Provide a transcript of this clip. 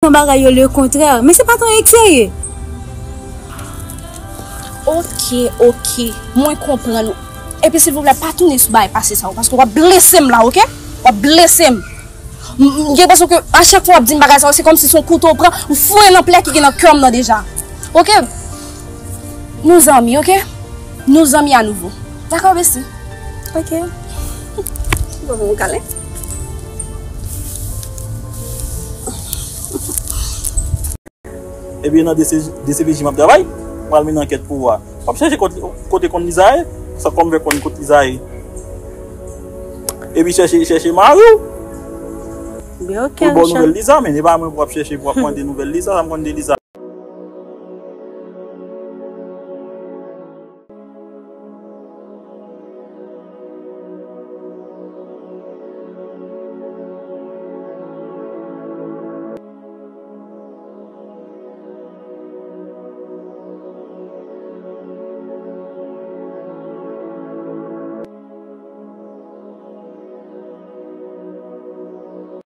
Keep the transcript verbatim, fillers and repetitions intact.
Bagay yo le kontrè. Men se pa tan ek serye. Ok, ok. Mwen konprann ou. Epi silvouplè, pa tounen sou bagay pase sa yo, paske w ap blese m la, ok? W ap blese m. M m gen enpresyon ke a chak fwa w ap di m bagay sa yo, se kòmsi se yon kouto w pran, ou foure nan plè ki gen nan kè m nan deja. Ok? Nou zanmi, ok? Nou zanmi a nouvo. Dakò, besti? Ok. Bon, bon, kalen. Ebyen, nan D C, D C P J m ap travay, m pral mennen ankèt pou ou a. W ap chèche kot, kote konn Liza ye, sa kòm vè konn kot Liza ye. Epi chèche, chèche mari w. Byen, ok, pou l ba w nouvèl Liza, men e pa mwen pou w ap chèche, pou w ap mande nouvèl Liza, sa m konn de Liza.